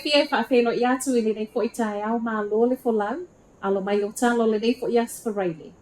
fiafia e faafeiloai atu i lenei foi taeao malo le folau, alo mai lou tala o lenei foi Aso Faraile.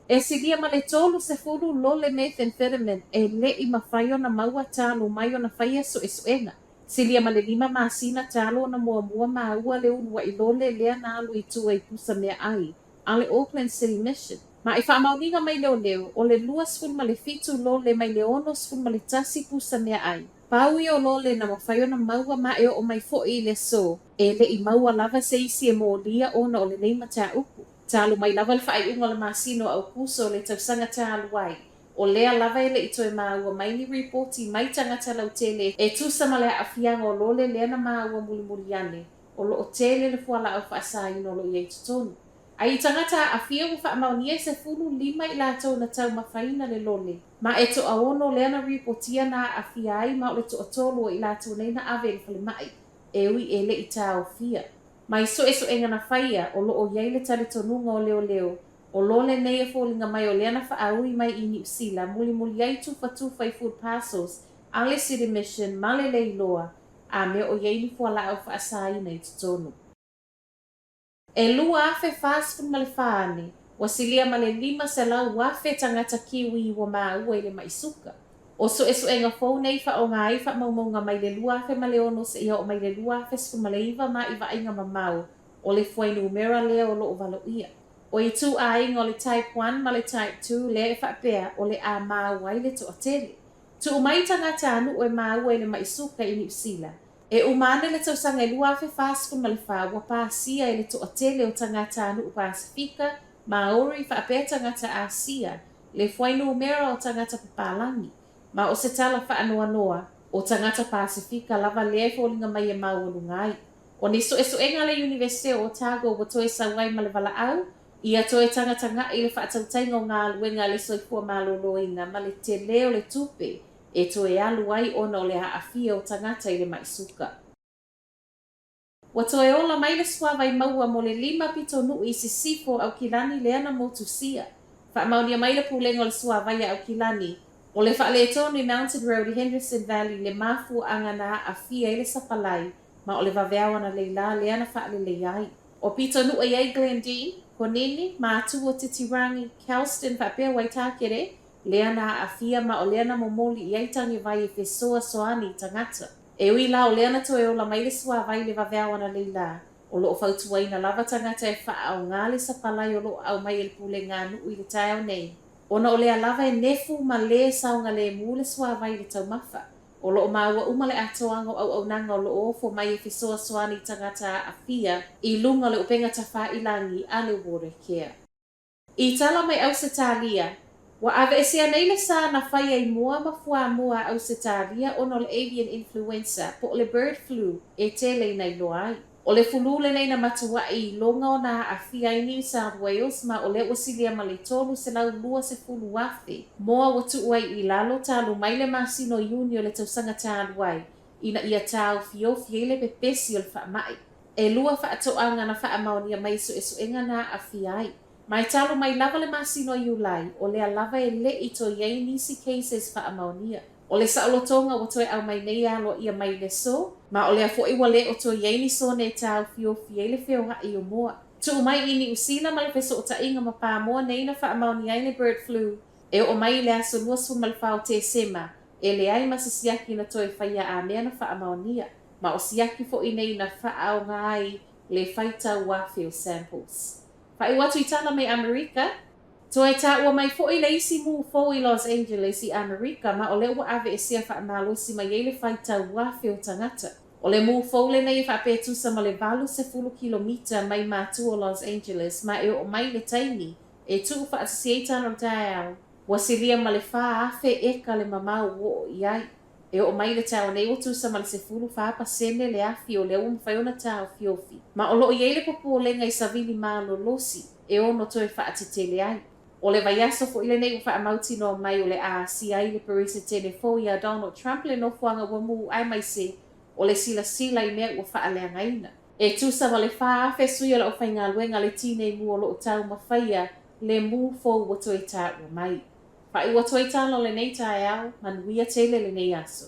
E silia ma le 30 lole methamphetamine e le i mafai ona maua talu mai ona faia suesuega. Silia ma le lima masina talu ona muamua maua le uluai lole lea na alu i tua i pusa meaai a le Auckland City Mission. Ma i faamaoniga mai leoleo, o le 27 lole mai le 61 pusa meaai. Pau ia o lole na mafai ona maua ma e oo mai foi i le aso, e le i maua lava se isi e molia ona o lenei mataupu. Talu mai lava le faaiuga o le masina o Aokuso o le tausaga talu ai, o lea lava e le i toe maua mai ni ripoti mai tagata lautele e tusa ma le aafiaga o lole lea na maua mulimuli ane, o lo o tele le fualaau faasaina o lo o i ai i totonu. A i tagata aafia ua faamaonia e 15 i latou na taumafaina le lole, ma e toaono lea na ripotia na aafia ai ma o le toatolu o i latou nei na ave i le falemai, e ui e le i taofia. Ma i suesuega na faia, o lo o i ai le talitonuga o leoleo, o lole nei e foliga mai o lea na faaui mai i Niu Sila mulimuli ai tufatufa i food parcels a le City Mission ma le Leiloa, a mea o i ai ni fualaau faasaina i totonu. E 2044 ane, ua silia ma le 500,000 tagata Kiwi ua maua i le maʻi suka. ʻO suesuega fou nei faaaoga ai faamaumauga mai le 2006 seia oo mai le 2019 ma i vaaiga mamao o le fuainumera lea o lo o valoia. ʻO ituaiga o le Type 1 ma le Type 2 lea e faapea o le a maua ai le toatele. Tuu mai tagatanuu e maua i le maʻi suka i Niu Sila. E uma ane le tausaga e 2044 ua pasia e le toatele o tagatanuu Pasefika, Māori faapea tagata Āsia le fuainumera o tagata papalagi, ma o se tala faanoanoa, o tagata Pasefika lava lea e foliga mai e maualuga ai. ʻO ni suesuega a le Iunivesite o Otago ua toe sau ai ma le valaau, ia toe tagatagaʻi le faatautaiga o galuega a le soifua maloloina ma le tele o le tupe e toe alu ai ona o le aafia o tagata i le maʻi suka. Ua toe ola mai le suavai maua mo le lima pito nuu i sisifo o Aukilani lea na motusia. Faamaonia mai le Pulega o le Suavai a Aukilani, o le faaletonu i Mountain Road i Henderson Valley le mafuaaga na aafia ai le sapalai ma o le vaveao analeila lea na faaleleia ai. O pitonuu e i ai Glendene, Konini, Matua, Titirangi, Kelston faapea Waitakere, lea na aafia ma o lea na momoli i ai tagevai e fesoasoani i tagata. E ui la o lea na toe ola mai le suavai i le vaveao analeila, o lo o fautuaina lava tagata e faaaoga le sapalai o lo o aumai e le pulega a nuu i le taeao nei, ona o lea lava e nefu ma lē saogalēmū le suavai i le taumafa. O lo o maua uma le atoaga o auaunaga o lo o ofo mai e fesoasoani i tagata aafia i luga o le upega tafāilagi a le Watercare. I tala mai ʻAusetalia, ua aveesea nei le sa na faia i moa ma fuamoa a ʻAusetalia ona o le avian influenza po o le bird flu e tele ina iloa ai. ʻO le fulu lenei na matuaʻi iloga ona aafia ai New South Wales ma o lea ua silia ma le 320,000 moa ua tuu ai i lalo talu mai le masina o Iuni o le tausaga talu ai ina ia taofiofi ai le pepesi o le faamai. ʻElua faatoaga na faamaonia mai i suesuega na aafia ai. Ma e talu mai lava le masina o Iulai, o lea lava e le i toe i ai nisi cases faamaonia. ʻO le saolotoga ua toe aumai nei e aloaia mai i le aso, ma o lea foi ua le o toe i ai ni sone e taofiofi ai le feoaʻi o moa. Tuu mai i Niu Sila ma le fesootaiga ma Pamoa nei na faamaonia ai le bird flu e oo mai i le aso 24 o Tesema, e leai ma se siaki na toe faia a mea na faamaonia, ma o siaki foi nei na faaaoga ai le faitau afe o samples. Faaiu atu i tala mai ʻAmerika, Toe taua mai foi le isi mū fou i Los Angeles i ʻAmerika ma o lea ua aveesea faamalosi mai ai le faitau afe o tagata. ʻO le mū fou lenei e faapea e tusa ma le 80 kilomita mai matua o Los Angeles ma e oo mai le taimi e tuufaatasi ai tala o le taeao, ua silia ma le 4,000 eka le mamao ua oo i ai. E oo mai i le taeao nei ua tusa ma le 14% le afi o lea ua mafai ona taofiofi. Ma o lo o i ai le popolega i savili malolosi e ono toe faatetele ai. ʻO le vaiaso foi lenei ua faamautinoa mai o le a asia ai le Peresetene fou iā Donald Trump le nofoaga ua mū aemaise o le silasila i mea ua faaleagaina. E tusa ma le 4,000 sui o le aufaigaluega a le tinei mu o lo o taumafaia le mū fou ua toe taua mai. Faaiu atu ai tala o lenei taeao, manuia tele lenei aso.